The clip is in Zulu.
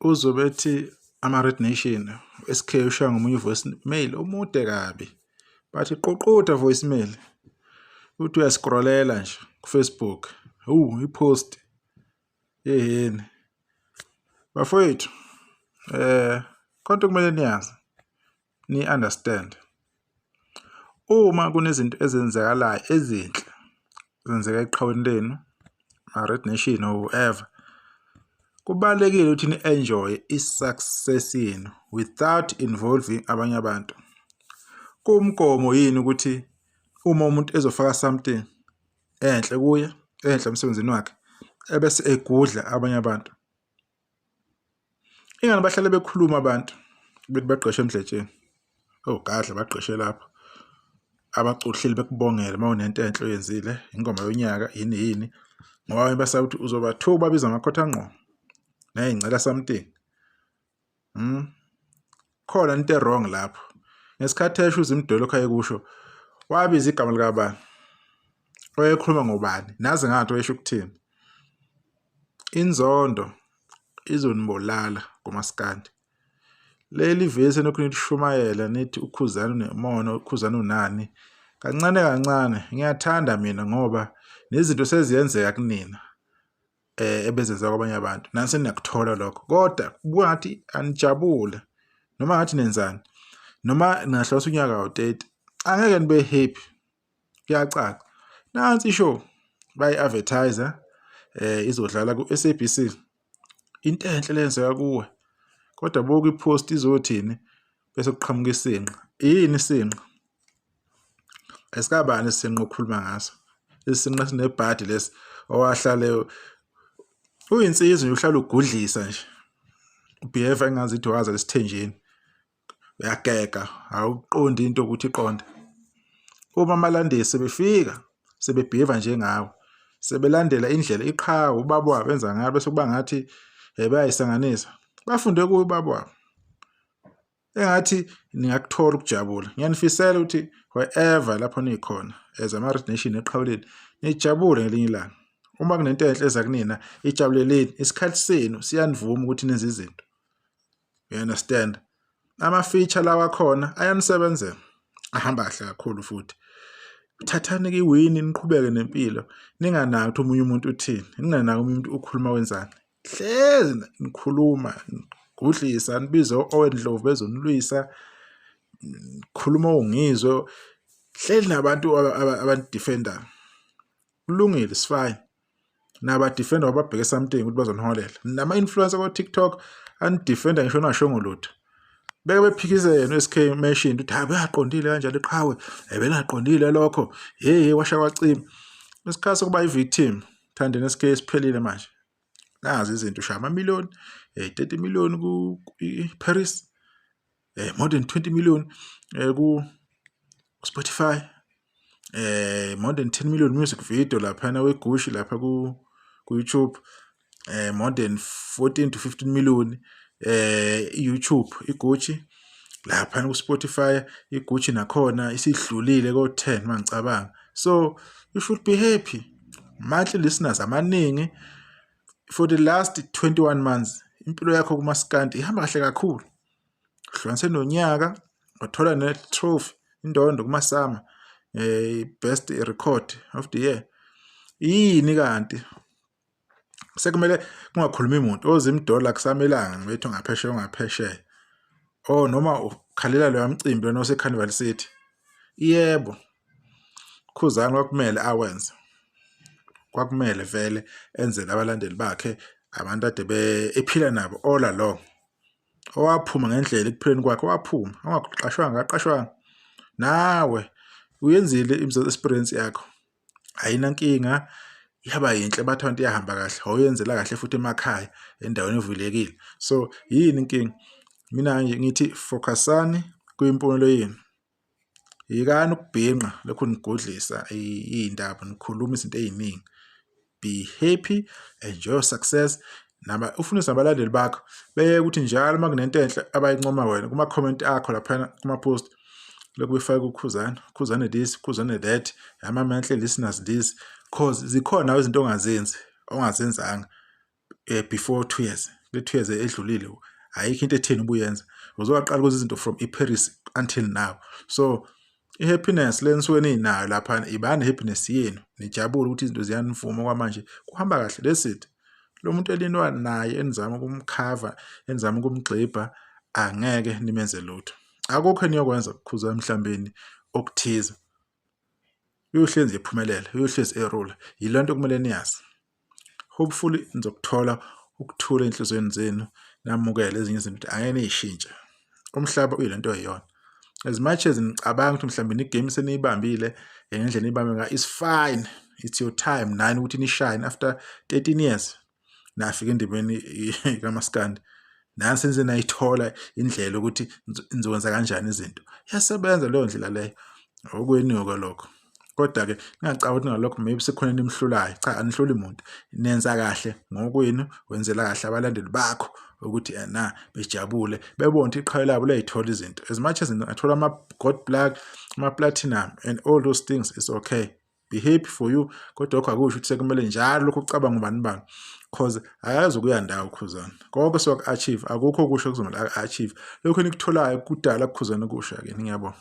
Uzobe ethi ama-Red Nation, SK ushaya ngomunye u-voice mail omude kabi. Bathi ququda voice mail. Uthi uyasikrolela nje ku-Facebook. Hawu i-post yehheni. Bafowethu khona okumele niyazi ni-understand. Uma kunezinto ezenzakalayo ezinhle zenzeka eqhaweni lenu, ma-Red Nation or whoever, kubalulekile ukuthi ni-enjoy-e i-success yenu without involving abanye abantu. Kuwumgomo yini ukuthi uma umuntu ezofaka something enhle kuye, enhle emsebenzini wakhe, ebese egudla abanye abantu? Ingani bahlale bekhuluma abantu bethi bagqeshe emdletsheni. Ogadla bagqeshe lapho. Abaculi hleli bekubongela uma unento enhle oyenzile, ingoma yonyaka yini yini. Ngoba abanye basaba ukuthi uzobathuka ubabize ngamakhotha ngqo. Ney'ngcela something. Khona into e-wrong lapho. Ngesikhathi esho uZimdollar lokhu ayekusho, wabiza igama likabani? Wayekhuluma ngobani? Naze ngathi wayesho ukuthini? Inzondo izonibulala komaskandi. Leli vesi enokhu nilishumayela nithi uKhuzani unemona, uKhuzani unani, kancane kancane ngiyathanda mina ngoba nezinto seziyenzeka kunina ebezenzeka kwabanye abantu. Nani seniyakuthola lokho kodwa kungathi anijabule noma ngathi nenzani noma ningahlosa unyaka kawu-30 angeke nibe happy. Kuyacaca. Nansi ishow bayi-advertise izodlala ku-SABC. Into enhle leyenzeka kuwe kodwa buka i-post izothini bese kuqhamuka isinqa. Yini isinqa? Esikabani isinqa okhuluma ngaso? Isinqa esinebhadi lesi owahlale uyinsizwa nje uhlala ugudlisa nje. Ubehave engazithi wazalwa esithenjini. Uyagega awuqondi into ukuthi iqonde. Uma amalandeli sebefika sebebheva njengawe sebelandela indlela iqhawe ubaba wabo enza ngayo bese kuba ngathi bayayisanganisa bafunde kuye ubaba wabo. Engathi ningakuthola ukujabula. Ngiyanifisela ukuthi wherever lapho nikhona as ama-Red Nation neqhawe lenu nijabule ngelinye ilanga. Uma kunento enhle eza kunina ijabuleleni, isikhathi senu siyanivuma ukuthi nenze izinto. You understand? Ama-feature lawa akhona ayanisebenzela, ahamba kahle kakhulu futhi. Thathani-ke iwini niqhubeke nempilo, ninganaki ukuthi omunye umuntu uthini, ninganaki omunye umuntu ukhuluma wenzani. Hlezi nikhuluma nigudlisa nibize o-Owen Ndlovu bezonilwisa, nikhuluma ongizwe, hleli nabantu abanidefendayo. Kulungile, it's fine. Nabadefenda bababheke something ukuthi bazoniholela. Nama-influencer ko-TikTok anidefenda ngisho ningashongo lutho. Beke bephikise yena u-S_K mentioned ukuthi hayi bengaqondile kanjalo iqhawe, bengaqondile lokho, hhe washa kwacima. Isikhathi sokuba i-victim Thandeni S_K siphelile manje. Nazi izinto ushaya amamiliyoni, 30 million ku-Paris, more than 20 million ku-Spotify, more than 10 million music video laphana weGucci lapha ku-YouTube, more than 14 to 15 million i-YouTube iGucci laphana ku-Spotify iGucci nakhona isidlulile ko-10 mangicabanga. So you should be happy. Monthly listeners amaningi for the last 21 months impilo yakho kumaskandi ihamba kahle kakhulu. Uhlukanise nonyaka wathola ne-trophy indondo kumaSAMA best record of the year. Yini kanti? Sekumele kungakhulumi muntu oZimdollar kusamelanga ngibethi ngaphesheya ongaphesheya. Oh noma ukhalela loya mcimbi lona ose-Carnival City. Yebo, Khuzani kwakumele awenze. Kwakumele vele enzele abalandeli bakhe abantu ade ephila nabo all along. Owaphuma ngendlela ekuphileni kwakhe waphuma, ongaqashwanga akaqashwanga. Nawe uyenzile i-experience yakho. Ayinankinga yaba yinhle bathi abantu iyahamba kahle, wawuyenzela kahle futhi emakhaya endaweni evulekile. So yini inkinga? Mina nje ngithi focus-ani kwimpumelelo yenu. Yekani ukubhinqa lokhu nigudlisa iy'ndaba nikhuluma izinto ey'ningi. Be happy, enjoy your success. Nama ufundise nabalandeli bakho beyeke ukuthi njalo uma kunento enhle abayincoma wena kuma-comment akho laphana kuma-post lokhu befake uKhuzani, Khuzani this, Khuzani that, ama-monthly listeners this, cause zikhona izinto ongazenzi ongazenzanga before 2 years. Kule 2 years edlulile ayikho into etheni ubuyenza. Uzowaqala kwenza izinto from iParis until now. So i-happiness le nisuke ninayo lapha, ibani happiness yenu, nijabule ukuthi izinto ziyanivuma kwamanje, kuhamba kahle, that's it. Lo muntu elinwa naye enizama ukumkhava, enizama ukumgxibha, angeke nimenze lutho. Akukho eniyokwenza kukhuza emhlambeni okuthize. Uyohlezi ephumelela, uyohlezi erula. Yilento kumele niyazi. Hopefully nizokuthola ukuthula enhliziyweni zenu, namukele ezinye izinto angeke niyishintshe. Umhlaba uyilento eyiyona. As much as nicabanga ukuthi mhlawumbe ni-game seniyibambile ngendlela niyibambe ngayo, is fine, it's your time nani ukuthi nishine after 13 years nafika endimeni kamaskandi. Nani senze nayithola indlela ukuthi nizokwenza kanjani izinto. Iyasebenza leyo ndlela leyo, okwenu-ke lokho. Kodwa-ke ningacabanga ukuthi ngalokho maybe sekukhona enimhlulayo. Cha, anihluli muntu, nenza kahle ngokwenu, wenzela kahle abalandeli bakho ukuthi na bejabule, bebone ukuthi iqhawe labo liyayithola izinto. As much as athola ama-gold plug, ama-platinum and all those things, is okay, be happy for you. Kodwa lokho akusho ukuthi sekumele njalo lokhu ucabanga ubani bani, cause akazi ukuya ndawo Khuzani. Konke soku-achieve, akukho okusho kuzomele a-achieve lokhu enikutholayo kudala kuKhuzani kusha-ke. Ngiyabonga.